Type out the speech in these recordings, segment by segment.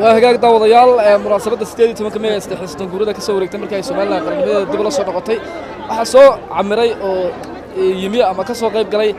Waa hagaag, daawadayaal. Munaasabadda 18-ka Mey ee 33 guurada ka soo wareegtay markii ay Somaliland qarannimadeeda dib ula soo noqotay waxaa soo camiray oo yimi ama ka soo qayb galay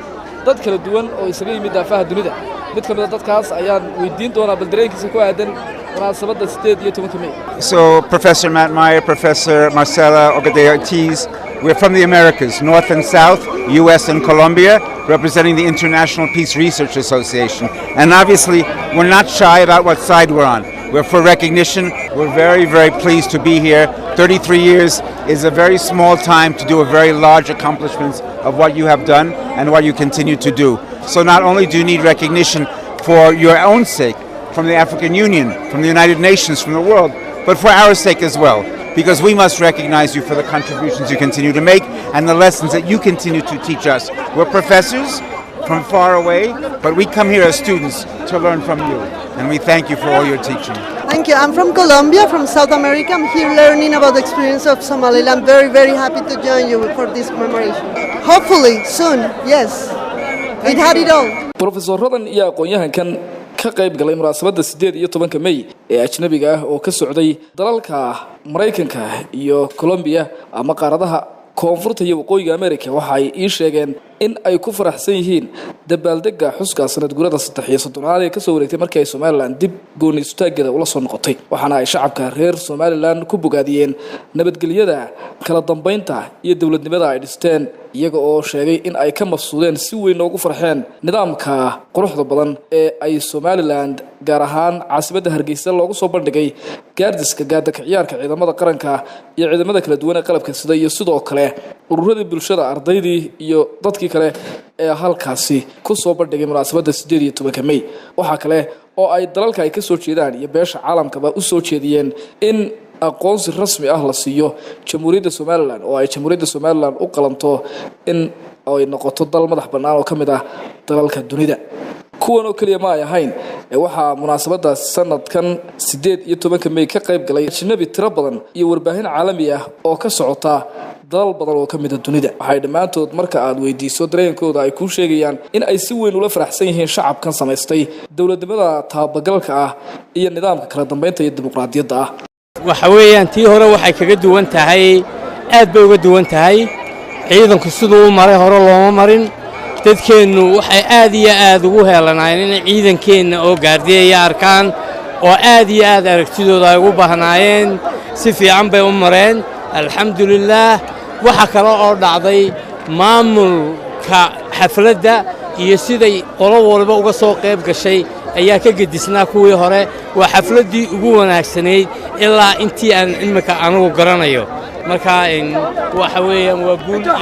dad kala duwan oo isaga yimid daafaha dunida. Mid ka mid a dadkaas ayaan weydiin doonaa bal dareenkiisa ku aadan munaasabadda 18-ka Mey. So, Professor Matt Meyer, Professor Marcela Ogadea Ortiz, we're from the Americas, North and South, US and Colombia, representing the International Peace Research Association. And obviously, we're not shy about what side we're on. We're for recognition. We're very, very pleased to be here. 33 years is a very small time to do a very large accomplishments of what you have done and what you continue to do. So not only do you need recognition for your own sake, from the African Union, from the United Nations, from the world, but for our sake as well, because we must recognize you for the contributions you continue to make and the lessons that you continue to teach us. We're professors from far away, but we come here as students to learn from you, and we thank you for all your teaching. Thank you. I'm from Colombia, from South America. I'm here learning about the experience of Somaliland. Very, very happy to join you for this commemoration. Hopefully, soon, yes. It had it all. Brofesoradan iyo aqoon-yahankan ka qayb galay munaasabadda 18-ka Mey ee ajnabiga ah oo ka socday dalalka Maraykanka iyo Colombiya ama qaaradaha Koonfurta iyo Waqooyiga America waxa ay ii sheegeen in ay ku faraxsan yihiin dabaaldega xuska sanad guurada 33aad ee kasoo wareegtay markii ay Somaliland dib gooni istaageeda ula soo noqotay, waxaana ay shacabka reer Somaliland ku bogaadiyeen nabadgelyada, kala dambeynta iyo dowladnimada ay dhisteen, iyaga oo sheegay in ay ka mafsuudeen, si weyn noogu farxeen nidaamka quruxda badan ee ay Somaliland, gaar ahaan caasimadda Hargeysa, loogu soo bandhigay gaardiska gaadaka ciyaarka ciidamada qaranka iyo ciidamada kala duwan ee qalabka sida, iyo sidoo kale ururadii bulshada, ardaydii iyo dadkii kale ee halkaasi ku soo bandhigay munaasabadda 18-ka Mey. Waxaa kale oo ay dalalka ay ka soo jeedaan iyo beesha caalamkaba u soo jeediyeen in aqoonsi rasmi ah la siiyo Jamhuuriyadda Somaliland, oo ay Jamhuuriyadda Somaliland u qalanto in ay noqoto dal madax bannaan oo ka mid ah dalalka dunida. Kuwan oo keliya ma ay ahayn ee waxaa munaasabadda sanadkan 18-ka Mey ka qayb galay ajnabi tiro badan iyo warbaahin caalami ah oo ka socota dalal badan oo ka mida dunida. Waxay dhammaantood marka aad weydiiso dareenkooda ay kuu sheegayaan in ay si weyn ula faraxsan yihiin shacabkan samaystay dowladnimada taabagalka ah iyo nidaamka kala dambeynta iyo dimuqraadiyadda ah. Waxa weeyaan, tii hore waxay kaga duwan tahay, aad bay uga duwan tahay. Ciidanku siduu u maray hore looma marin. Dadkeennu waxay aad iyo aad ugu heelanaayeen inay ciidankeenna oo gaardiyaya arkaan, oo aad iyo aad aragtidooda ay ugu baahnaayeen. Si fiican bay u mareen, alxamdulilaah. Waxa kale oo dhacday, maamulka xafladda iyo siday qolo walba uga soo qayb gashay ayaa ka gedisnaa kuwii hore. Waa xafladdii ugu wanaagsanayd ilaa intii aan imminka anugu garanayo. Marka waxa weeyaan waa guul iyo.